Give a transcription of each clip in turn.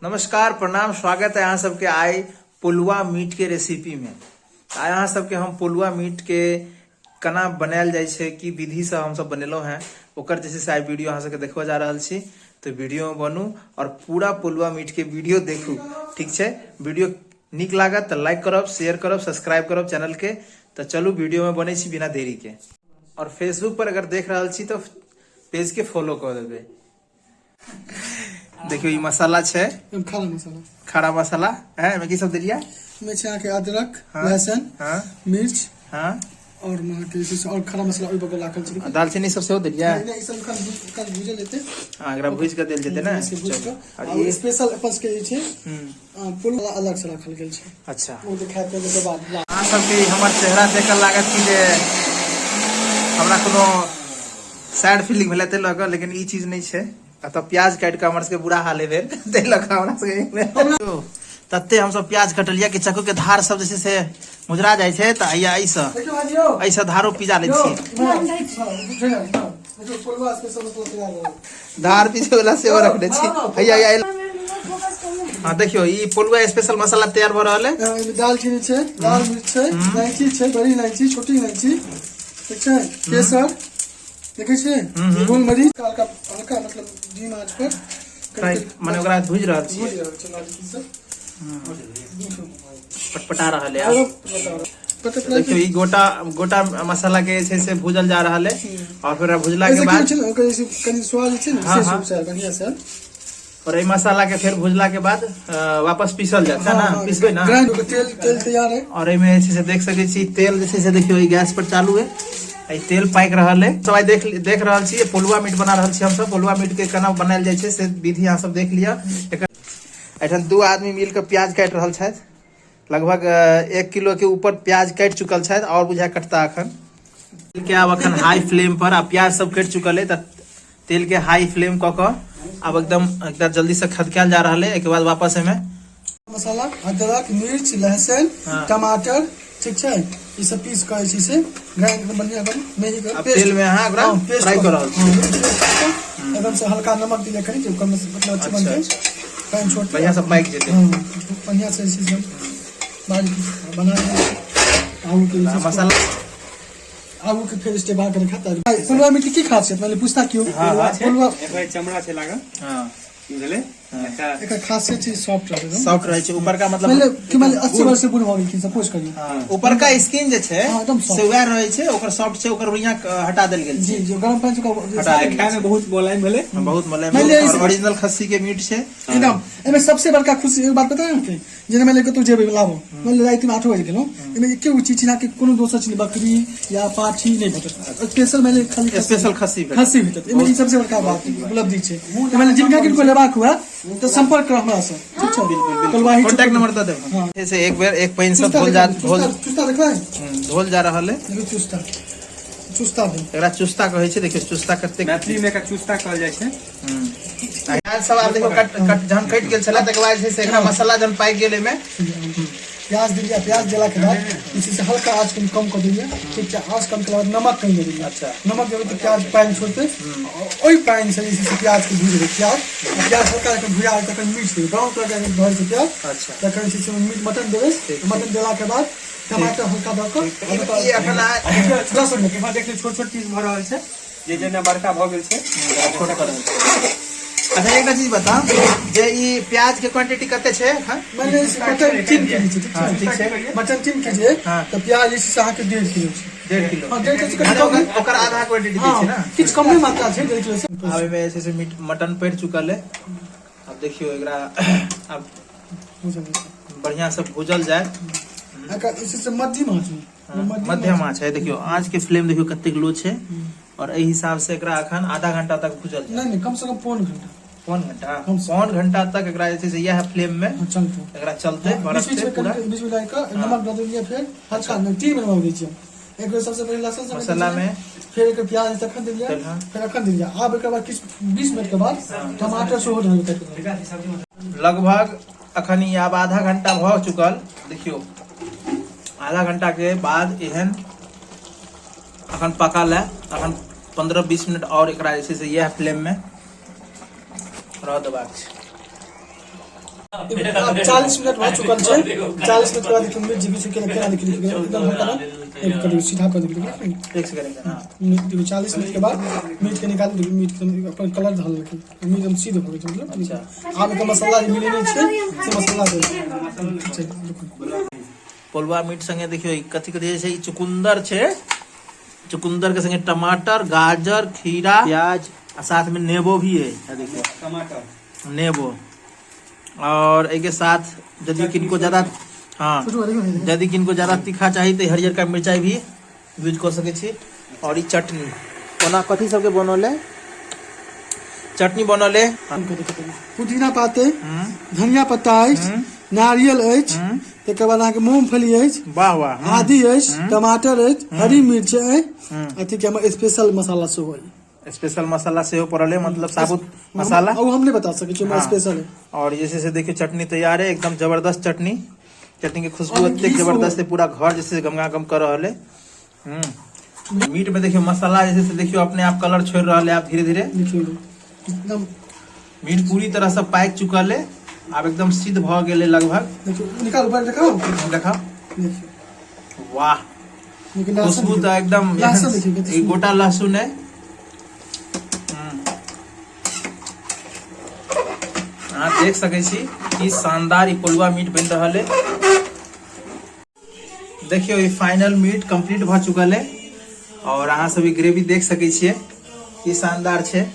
नमस्कार, प्रणाम, स्वागत है अहाँ सबके आइ पोलुआ मीट के रेसिपी में। आइ अहाँ सबके हम पोलुआ मीट के केना बनायल जाइ छै, की विधि से हमसब बनेलहुँ हैं, ओकर जे छै से आइ वीडियो अहाँ सबके देखबऽ जा रहल छी। तऽ वीडियो में बनू और पूरा पोलुआ मीट के वीडियो देखू, ठीक छै। वीडियो नीक लागत तऽ लाइक करब, शेयर करब, सब्सक्राइब करब चैनल के। तऽ चलू वीडियो में बनै छी बिना देरी के। और फेसबुक पर अगर देख रहल छी तऽ पेज के फॉलो कऽ देबै। देखियौ ई मसाला छै, एकदम खड़ा मसाला। खड़ा मसाला है। एहिमे की सब देलियै? एहिमे छै अहाँके अदरक, लहसुन, मिर्च, और अहाँके जे छै से और खड़ा मसाला ओहि बगल राखल छै। आ दालचीनी सब सेहो देलियै? नहि, ई सब एखन एखन भूजल जेतै। हँ, एकरा भूजि कऽ देल जेतै ने। इसके भूजि चलू। कऽ। और और ई स्पेशल अपन सबके जे छै पुल अलग से राखल गेल छै। ओ देखायब के बाद। अहाँ सबके ई हमर चेहरा देखऽ लागत कि जे हमरा कोनो सैड फीलिंग भेलै ताहि लऽ कऽ, लेकिन ई चीज नहि छै। एतऽ प्याज काटि कऽ हमर सबके बुरा हाल भेल, ताहि लऽ कऽ हमरा सबके तते हमसब प्याज कटलियै कि चक्कू के धार सब जे छै से मुजरा जाइ छै। तऽ हैया एहिसँ देखियौ भाजी यौ। एहिसँ धारो पिजा लै यौ, छियै। इम्हर आउ, इम्हर आउ, उठे ना, इम्हर आउ। देखियौ, पोलुआ स्पेशल मसाला तैयार भऽ गेल। धार पीछे वाला सेहो रखने छी। हैया हैया। हाँ, देखियौ ई पोलुआ स्पेशल मसाला तैयार भऽ रहल है। हाँ, एहिमे दालचीनी छै, लाल मिर्च छै, इलायची छै, बड़ी इलायची, छोटी इलायची, ठीक छै, केसर देखै छियै, गोल मरीच, हल्का हल्का मतलब धीम आँच पर फ्राई, माने ओकरा भूजि रहल छी। भूजि रहल छै लाल से। पटपटा रहल है। आरो बताओ। बटरफ्लाई। देखियौ ई गोटा गोटा मसाला के जे छै से भूजल जा रहल है और फिर भुजला के ऐसे की बाद होइ छै ने, ओकर जे छै कनि स्वाद जे छै ने, विशेष रूप से आयल, बढ़िआँ से आयल। और एहि मसाला के फेर भुजला के बाद वापस पीसल जात है ना? पीसबै ना? ग्राइंड ओकर तेल तेल तैयार है। और एहिमे जे छै से देख सकै छी तेल जे छै से देखियौ ई गैस पर चालू है, एहि तेल पाकि रहल है। सब आइ देख देख रहल छी पोलुआ मीट बना रहल छी हमसब। पोलुआ मीट के केना बनायल जाइ छै से विधि अहाँ सब देख लिअ। एकर एहिठाम दू आदमी मिल के प्याज काटि रहल छथि। लगभग 1 किलो के ऊपर प्याज काटि चुकल छथि और बुझाय कटता अखन। तेल के आब अखन हाई फ्लेम पर, आ प्याज सब कटि चुकल है तऽ तेल के हाई फ्लेम कऽ कऽ आब एकदम एकदम जल्दी से खदकायल जा रहल है। एहिके बाद वापस एहिमे मसाला, अदरक, मिर्च, लहसुन, टमाटर, ठीक छै, ई सब पीस कऽ जे छै से ग्राइंड एकदम बढ़िआँ एकदम मेही कऽ आब पेस्ट। तेल में अहाँ ओकरा हाँ, पेस्ट फ्राई कऽ रहल छी। हाँ, पेस्ट कऽ कऽ एकदम से हल्का नमक दिअ कनि जे ओकर मतलब अच्छा बनतै, पानि छोड़तै, बढ़िआँ से पाकि जेतै। हाँ, बढ़िआँ से जे छै से बारीक बना लिअ। आगू के जे छै से मसाला आगू के फेर स्टेप अहाँके देखा। पोलुआ मीट के की खासियत मानि लिअ पूछता केओ? हाँ। पोलुआ एकर चमड़ा छै लागल। बुझलियै एकटा एकर खासियत छै सॉफ्ट रहै एकदम। सॉफ्ट रहै छै ऊपरका मतलब मानि लिअ कि मानि लिअ 80 वर्ष से बूढ़ भऽ गेलखिन सपोज करियौ। ऊपरका स्किन जे छै हाँ, एकदम soft। से वएह रहै छै, ओकर सॉफ्ट छै, ओकर रुइयां हटा देल गेल जी छै। जी, गरम पानि से ओकरा हटा देल। खाय में बहुत मोलायम भेलै। बहुत मुलायम मानि लिअ और ओरिजिनल खस्सी के मीट छै। एकदम। एहिमे सबसे बड़का खुशी एक बात पता है अहाँके, जेना मानि लिअ कतहु जेबै लाबो, मानि लिअ रातिमे 8 बजे गेलहुँ, एहिमे एके गो चीज छै अहाँके कोनो दोसर चीज बकरी या पाठी नहि भेटत, स्पेशल मानि लिअ खाली स्पेशल खस्सी भेटत। खस्सी भेटत एहिमे। ई सबसे बड़का बात उपलब्धि छै। तऽ मानि लिअ जिनका किनको लेबाक हुए तऽ संपर्क करब हमरासँ, ठीक छै? कलवाही कॉन्टैक्ट नंबर दऽ देब। हाँ। से एक बेर एक पानि से चुस्ता धोल जा देखबै, धोल चुस्ता देखबै। धोल जा रहल है। देखियौ चुस्ता, चुस्ता भेल। एकरा चुस्ता कहै छै। देखियौ चुस्ता कतेक मैथिली में एकरा चुस्ता कहल जाइ छै। प्याज सब आब देखियौ कट कट जहन कटि गेल छलै तकर बाद जे छै से एकरा मसाला जहन पाकि गेल एहिमे प्याज देलियै। प्याज देलाके बाद जे छै से हल्का आँच कनि कम कऽ देलियै, ठीक छै? आँच कम केला बाद नमक कनि दऽ देलियै। नमक देबै तऽ प्याज पानि छोड़तै, ओहि पानिसँ जे छै से प्याजके भुजबै। प्याज आ प्याज हल्का जखन भुजा जेतै तखन मिर्च देबै। ब्राउन कलर के भऽ जेतै प्याज, तखन जे छै से मीट मटन देबै। मटन देलाके बाद टमाटर हल्का दऽ कऽ ई एखन 10 मिनट। इम्हर देखियौ छोट छोट पीस भऽ रहल छै, जे जेना बड़का भऽ गेल छै छोट कऽ रहल छै। अच्छा, एकटा चीज बताउ जे ई प्याज के क्वांटिटी कते छै एखन? मानि लिअ मटन 3 केजी छै, ठीक हाँ, छै? ठीक छै। मटन 3 केजी है तऽ प्याज जे छै से अहाँके 1.5 किलो छै। 1.5 किलो? हाँ, 1.5 किलो से माने कनि कम। ओकर आधा क्वांटिटी दै छै ने? हाँ, किछु कमे मात्रा छै 1.5 किलो से। आब एहिमे जे छै से मीट मटन पड़ि चुकल है। आब देखियौ एकरा आब भूजल जेतै। बढ़िया से भूजल जाय। एकर जे छै से मध्यम आँच मे, मध्यम आँच है। देखियौ आँच के फ्लेम देखियौ कतेक लो छै और एहि हिसाब से एकरा अखन आधा घंटा तक भूजल जाय। नहि नहि, कम से कम पौन घंटा। पौन घंटा, पौन घंटा तक एकरा जे छै से इएह फ्लेम में हाँ, चलतै। एकरा चलते बीच बीच भड़कते में पूरा। कनि बीच में डालि कऽ नमक दऽ देलियै, फेर हल्का नहि, 3 मिनट दै छियै। एक बेर सबसे पहिले लहसुन सब मसाला में फिर एकर प्याज तखन देलियै, हाँ। फेर अखन देलियै। आब एकर बाद किछु 20 मिनट के बाद टमाटर सेहो धऽ देबै। लगभग अखन ई आब आधा घंटा भऽ चुकल। देखियौ आधा घंटा के बाद एहन अखन पकल है। अखन 15-20 मिनट और एकरा जे छै से इएह फ्लेम में रह देबाक छै। आब 40 मिनट भऽ चुकल छै। 40 मिनट के बाद देखियौ मीट जे बीच केना केना देखियौ, देखियौ एकदम हल्का ना एक कर दियौ, सीधा कर दियौ, देखियौ। एक सेकंड, हाँ। देखियौ 40 मिनट के बाद मीट के निकाल दियौ, मीट के अपन कलर धऽ लेलकै, मीट एकदम सीध भऽ गेल छै, मतलब। अच्छा। आब एकर मसाला जे मिलेने छै से मसाला दे ठीक छै, रुकू। पोलुआ मीट संगे देखियौ ई कथी कथी छै। ई चुकुंदर छै, चुकुंदर के संगे टमाटर, गाजर, खीरा, प्याज आ साथ में नेबो भी है। आ देखियौ टमाटर, नेबो और एहि के साथ यदि किनको ज्यादा, हाँ, यदि किनको ज्यादा तीखा चाही तऽ हरियरका मिरचाई भी यूज कऽ सकै छी। और ई चटनी ओना कथी सबके बनल है? चटनी बनल है पुदीना पात अइ, धनिया पत्ता अछि, नारियल अछि, तकर बाद अहाँके मूंगफली अछि। वाह वाह! आदि अछि, टमाटर अछि, हरी मिर्च अछि, अथी के हमर स्पेशल मसाला सेहो अछि। स्पेशल मसाला सेहो पड़ल है, मतलब साबुत मसाला। ओ हम नहि बता सकै छी, हमर स्पेशल है। और जैसे से देखियो चटनी तैयार है, एकदम जबरदस्त चटनी। चटनी के खुशबू और एतेक घी जबरदस्त है, पूरा घर जैसे गमगागम कर रहल है। मीट में देखियो मसाला जैसे से देखियो अपने आप कलर छोड़ रहल है आप धीरे धीरे। देखियौ एकदम मीट पूरी तरह से पाकि चुकल है, आब एकदम सिद्ध भ गेल है लगभग। देखियौ, निकाल ऊपर देखाउ। देखाउ। देखियौ। वाह! देखियौ लहसुन। खुशबू तऽ एकदम लहसुन देखियौ कते ई सुन्दर। गोटा लहसुन है। अहाँ देख सकै छी कि शानदार ई पोलुआ मीट बनि रहल है। देखियौ ई फाइनल मीट कंप्लीट भऽ चुकल है और अहाँ सब ई ग्रेवी देख सकै छियै की शानदार छै।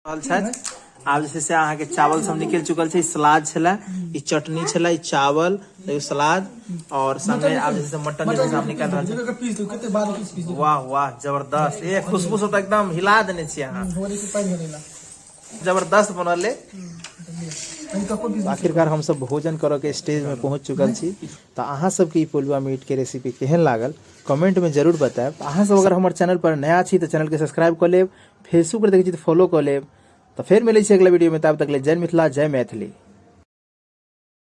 रहल छथि। आब जे छै से अहाँके चावल सब निकलि चुकल छै। ई सलाद छलै, ई चटनी छलै, ई चावल, ई सलाद और संगे आब जे छै से मटन जे छै से आब निकालि रहल छै। देखियौ पीस देखियौ कते बारीक पीस देखियौ। वाह वाह, जबरदस्त! ए खुशबू से तऽ एकदम हिला देने छियै अहाँ। हो देखियौ पानि भरेला। जबरदस्त बनल है। कनि कको पीस। आखिरकार हमसब भोजन करऽ के स्टेज में पहुंच चुकल छी। तऽ अहाँ सबके ई पोलुआ मीट के रेसिपी केहन लागल, कमेंट में जरूर बतायब। अहाँ सब अगर हमर चैनल पर नया छी तऽ चैनल के सब्सक्राइब कऽ लेब, फेसबुक पर देखै छी तऽ फॉलो कऽ लेब। तऽ फेर मिलै छी अगला वीडियो में, तब तक ले जय मिथिला, जय मैथिली।